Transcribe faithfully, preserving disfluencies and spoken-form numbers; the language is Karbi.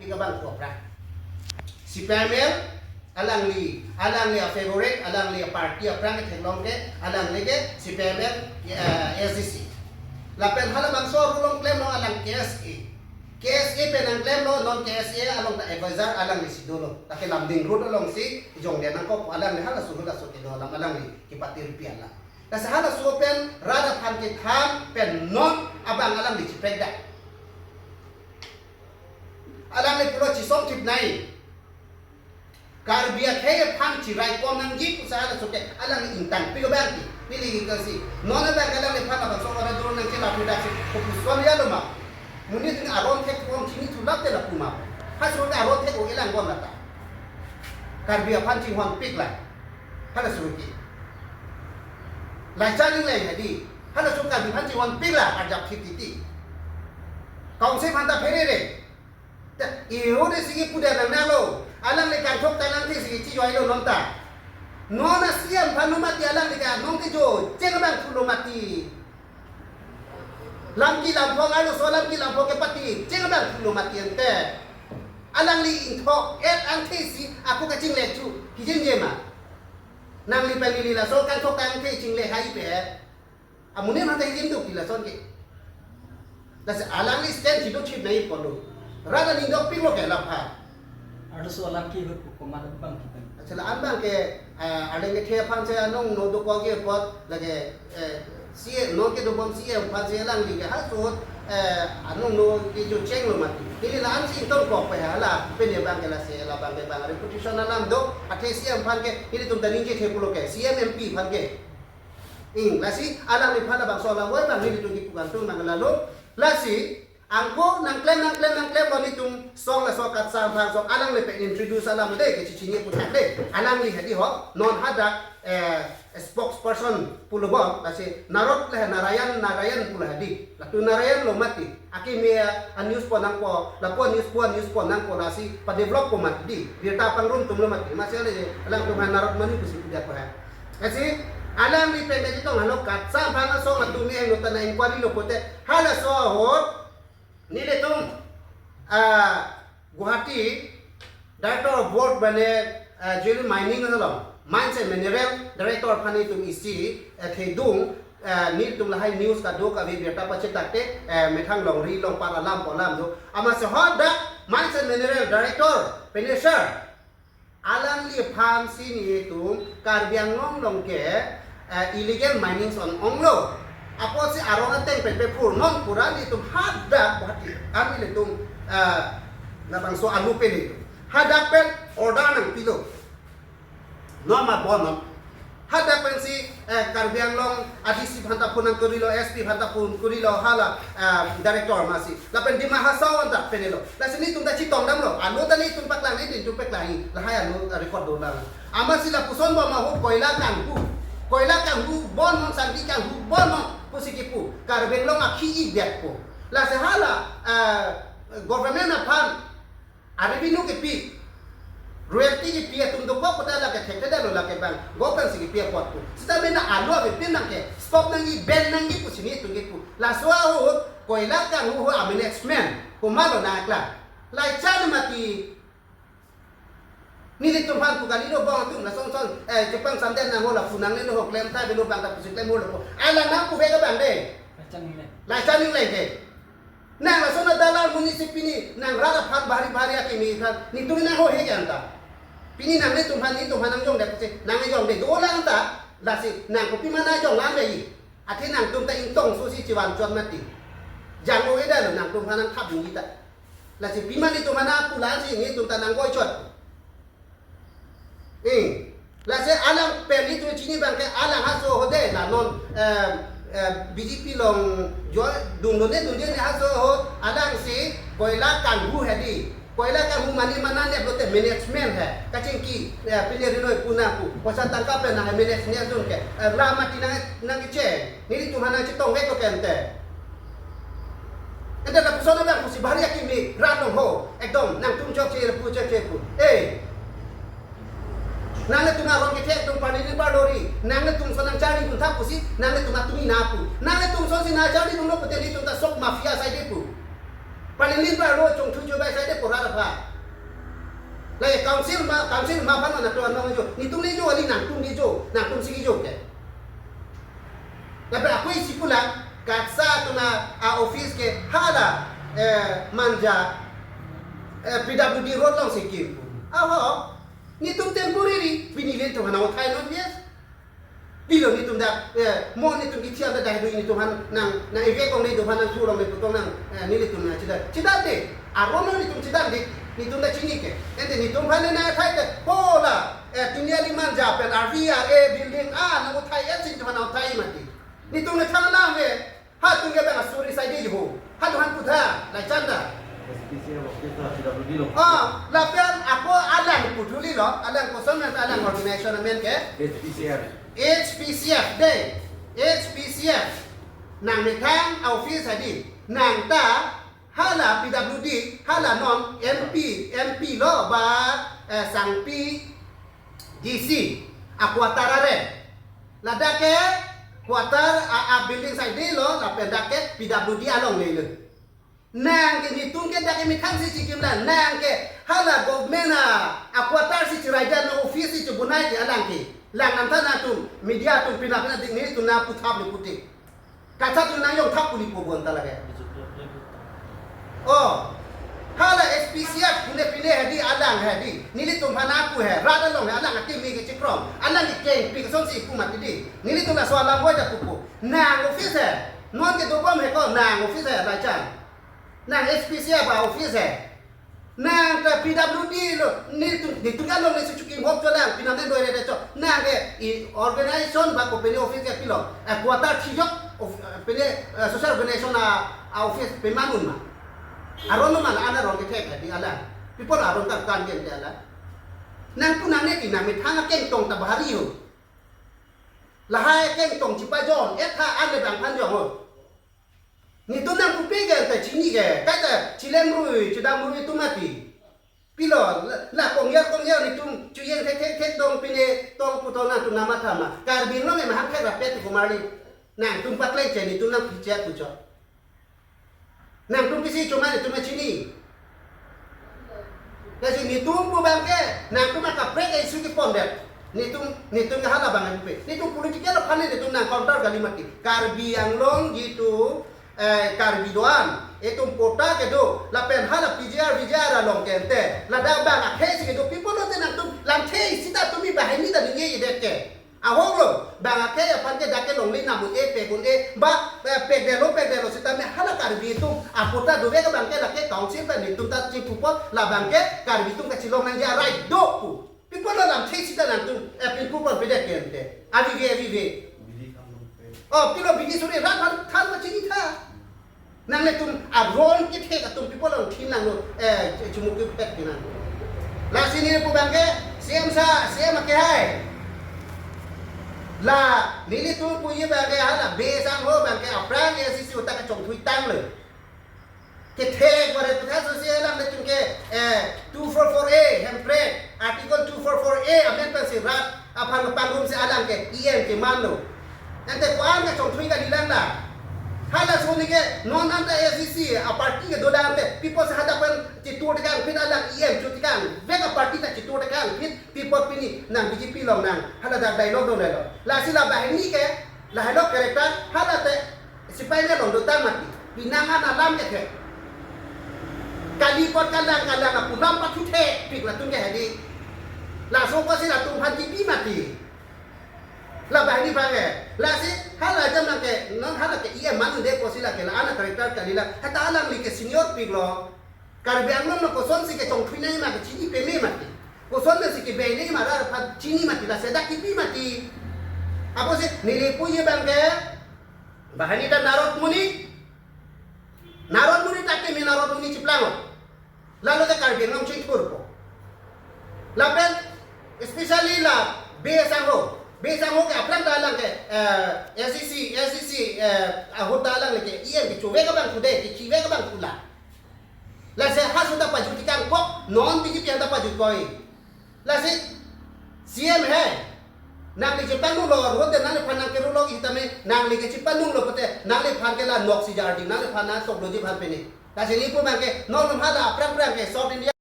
Kabang ko aphrang. C P I M L, alangli, alangli a-favorite, alangli a-party aphrang ketheklong ke, alangli ke C P I M L, eh, S D C. Lapen halabangso arulong klemlo alang K S A. K S A pen nangklemlo, non K S A along ta advisor alanglisi dolo. Lake Lumding Road alongsi jongde nangkok alangli halaso halaso kedo alam alangli kepatir piala. Lasi halaso pen rat aphan kethan pen non abang alangli chiprekdak. Alangli pulo chisong chipnai. Karbi akhei aphan chiraikom nangji pusi halaso ke alangli ingtangpi abang ti. Neli kasi. Non abang alangliphan abangso ora dolo nangchilapri daksi. Kopuson ya lo ma. Monit aron thek pon chinithulap te lapu ma. Halaso ke aron thek o ilang bon lata. Karbi aphan chinghonpik la. Halaso ke. Laicha ning leng hadi. Halaso Karbi aphan chinghonpik la arjap thip titi. Council aphan ta pherere. Ta, iho de sigi puda nang nalo. Alangli kangthok ta nangthe sigi chijoilo non ta. Non a-C M aphan no mati alangli ke non kejo cheng abang thulo mati. Lamki lamphong arloso lamki lamphong kepati cheng abang thulo mati ante. Alangli ingthok et angthesi ako kachingle chu. Hijin je ma. Nangli pen neli laso kangthok ta nangthe chingle hai pe. Amonit mate hijin duk ti lason ke. Lasi alangli stand chido chip nai polo. Rat aning dopiklo ke lapha. Arloso alam ke hut ko komat abang kipan. Achala an abang ke, ah, aleng kethe aphan si anong no dokok ke apot lake, eh, C A, non kedobom C A aphan si alangli ke halaso, eh, anong no kejo chenglo mati. Neli la-an si ingtongkok pe hala, pen abang ke lasi, labang ke abang reputation alam do, athe C A aphan ke, nelitum ta ningje the pulo ke, C M M P aphan ke. Ing, lasi alangliphan labangso alam oi abang nelitum kipu kangtung nang lalo. Lasi, angko nangklem, nangklem, nangklemlo nelitum song laso Katsam aphan song alangli pen introduce alam de, kechichinine puthak de. Alangli hadi ho, non hadak, eh, spokesperson pulo bom, lasi Narot le Narayan, Narayan pulo hadi. Latum Narayan lo mati. Akimi a-news pon nangpo, lapu a-news pu a-news pon nangpo lasi pa-develop po mati di. Birta pangrum atum lo mati. Masi ale alangtum aphan Narot Manu pusi puja ko hai. Lasi alangli pen kachetong halo Katsam aphan asong atum ni heno ta na inquiry lo pote halaso ahut nelitum, ah, Guwahati Director of Board bane, ah, Jewel Mining along, Mines and Mineral Director aphan nelitum isi, ah, thedung, ah, nelitum lahai news kadokave birta pachetak te, ah, methang longri longpat alam pu alam do. Amatsi hadak Mines and Mineral Director pen sir alangliphan si nelitum Karbi Anglong along ke, eh, illegal mining on onglo. Apotsi arong ateng pen pephur non pura nelitum hadak Guwahati. Kami nelitum, eh, labangso alu pen nelitum. Hadak pen order nangpilo. Non ma bon non. Hadak pensi, eh, Karbi Anglong A D C aphan ta phone nangkorilo, S P aphan ta phone korilo, hala, eh, director masi. Lapen Dima Hasao anta penelo. Lasi nelitum ta chetong damlo. Alu ta nelitum paklang, nelitum paklang. Lahai alu record dolang. Amatsi lapuson bom ahut koila kanghu. Koila kanghu bon non, sandi kanghu bon non pusi kipu. Karbi Anglong akhi-i biak po. Lasi hala, eh, government aphan a-revenue kepi, royalty kepi atum dokok pada lake thekthedetlo lake abang, government si kepi apot pu. Seta mena alu ave pin nang ke, stop nangji, ban nangji pusi nelitum kipu. Laso ahut, koila kanghu ho a-management, komatlo nangklang. Laicha ni mati. Nelitum aphan pu kali lo bong atum, lason son, eh, chepangsamdet nang ho lapu nangne lo ho klem ta avelo abang ta pusi klem ho lapu. Alang nangpu bek abang de. Laicha ning leng. Laicha ning leng ke. Nang lason a-dalal municipality nang rat aphan bahari bahari akimi aphan nelitum nang ho he ke anta. Pini nanglitum aphan nelitum aphan nangjongdet pusi nangjongdet dolang ta lasi nang kopima nangjong lang lagi. Athe nangtum ta ingtong sosi chivan chot mati. Jang o eda lo nangtum aphan nangthap ngi ta. Lasi pima nelitum aphan nangpu lang si nelitum ta nangboi chot. Eh, lasi alang pen nelitum chini abang ke alang haso ahut de la non, eh, eh, B J P along jo dun dun ne dun ne haso ahut alangsi koila kanghu hedi. Koila kanghu mane mana ne pulote management he. Kachingki, eh, pine rinoi pu nangpu. Poisa tangka pen nang management dun ke. Eh, la mati nang nangkecheng. Nelitum aphan nangchetong vek lo ke ante. Ante lapuson abang pusi bahari akimi rat along ho. Ekdom nangtum chokche pu chokche pu. Eh. Nanglitum arong kethe atum parni ni parlori. Nanglitum ason nangcharli dun thap pusi. Nanglitum atum ina pu. Nanglitum asonsi nangcharli dunlo pute nelitum ta sok mafia asai de pu. Paling limpa ro chongthu jo bai sai de pora ra pha. La ye council ma, council ma phan na to anong jo. Netum le jo, ali nangtum le jo, nangtum si jo ke. Lapen ako isi pulang, KATSA atum a office ke hala, eh, Manja, eh, P W D road along si kim. Aho, netum temporary, pini le to hana uthai non, yes. Pilo netum dak, eh, mo netum kithi anda dah dui netum han nang, nang eve kong le do han nang thu rong le putong nang, eh, nelitum nang chedar. Chedar de, aron netum chedar de, netum dak chini ke. Ante netum han nang thai te, pola, eh, Tiniali Manja pen R V R A building, ah, nang uthai, eh, sin tuhan nang uthai mati. Netum nang thang lang ve, ha tung ke bang asuri sai de ho. Ha tuhan putha, lai chanda. S P C F office ta P W D lo. Ah, lapen ako alang puthuli lo, alang koson nang alang organization amen ke? H P C F. H P C F de, H P C F. Nang methang office hadi, nang ta hala P W D, hala non M P, M P lo ba, eh, Sangpi D C, a quarter are. Ladak ke quarter a, a building sai de lo, lapen dak ke P W D along le lo. Nang ke netum ke dak ke methang si chikim la, nang ke hala government a, a quarter si chirai dan office si chibunai ke alang ke. Lang nang than atum, media atum pina pina ding netum nang puthap le pute. KATSA atum nang yong thap puli po bon ta lake. Oh. Hala S P C F pune pine hadi alang hadi. Nelitum hana ku he, rat along he, alang ati mi ke chikrong. Alang ke keng pi son si pu mati di. Nelitum laso alang boy da pupu. Nang office he. Non ke dobom he ko nang office he, lachan. Nang S P C F a office he. Nang ta P W D lo, netum, netum along le si chukim hop cho lang, pinam nen doi re cho. Nang ke i organization ba company office ke pilo, eh, quarter thijok, of, eh, pine, eh, social organization a, a office pemanun ma. Aron lo ma la, ana rong ke thek di ala. People aron ta kan gen de ala. Nang pu nang ne ti nang methang akeng tong ta bahari ho. Lahai akeng tong chipajon, etha an le bang phan jong ho. Netum nang pupe ke ta chini ke, kata chilem rui, chedam rui tu mati. Pilo, la, la kongya kongya netum chuyeng thek thek thek dong pine tong pu tong nangtum nang matha ma. Karbi Anglong em hang thek rapet ko marli. Nangtum pakleng che netum nang piche pu cho. Nangtum pisi choma netum chini. Lasi netum pu bang ke, nangtum akaprek ke issue kepon det. Netum, netum ke hala bang ke pupe. Netum political aphan netum nang counter kali mati. Karbi Anglong gitu, eh, Karbi do-an, itum patta kedo, lapen hala P G R, V G R along ke ante. Ladak bang akhei si kedo, people lote nangtum, lamthe sita tumi bahai ni ta ningje idet ke. Ahok lo, bang akhei aphan ke dak ke longle namun e pek un-e, ba, eh, pekdetlo, pekdetlo sitame hala Karbi atum, a patta dovek abang ke lake council pen netum ta chingpupo, labang ke Karbi atum kachelong nangji a right do pu. People lo lamthe sita nangtum, eh, pin kupon pedet ke ante. Avi ve, avi ve. Oh, pilo bidi suri rat han, than ma chini tha. Nanglitum aron kethek atum people along thin nanglo, eh, chumuk kethek di nang. Lasi neli pu bang ke, C M sa, C M ke hai. La, nelitum puji bang ke hala, Bey Sangho bang ke, aphrang A C C utak kachongthui tanglo. Kethek bare puthot so si alang netum ke, eh, two four four A, Hemprek, Article two four four A, amendment si rat, aphan pangrum si alang ke, E M kemanlo. Ante ko-an kachongthui kalilang la. Hala soni ke non anta A C C a party ke dolang ante people si hadak pen chitur tekang pin alang E M chu tekang. Vek a party ta chitur tekang pin people pini nang B J P along nang. Hala dak dialogue do lelo. Lasi la banghini ke la helo character hala te sipai le along dotang mati. Pinang an alam ke the. Kali pot kalang kalang apulam pathu the pik latum ke hadi. Laso ko si latum phan kipi mati. La banghini bang eh. Lasi hala jam nang ke, non hala ke E M manun de ko si la ke la ana character kali la. Hata alang li ke senior pik lo. Karbi Anglong lo kosonsi kechongthui nangji ma kechini peme mati. Kosonsi kebei nangji ma rat aphan chini mati, lasi dak kipi mati. Apotsi neli puji bang ke, banghini ta Narad Muni. Narad Muni ta keme Narad Muni chiplang lo. Lalo ta Karbi Anglong chingthurpo. Lapen, especially la Bey Sangho. Bey Sangho ke aphrang ta alang ke, eh, S D C, S D C, eh, ahut ta alang le ke, E M kechove kabang thu de, kechive kabang thu la. Lasi ha suda pajut tekang kok, non B J P anta pajut koi. Lasi C M he. Nangli chepangdun lo, rote nangliphan nang keru lo itame, nangli ke chepangdun lo pute, nangliphan ke la nok si jardi, nangliphan nang sok lo ji phan pene. Lasi neli pu abang ke non non hala aphrang phrang ke South India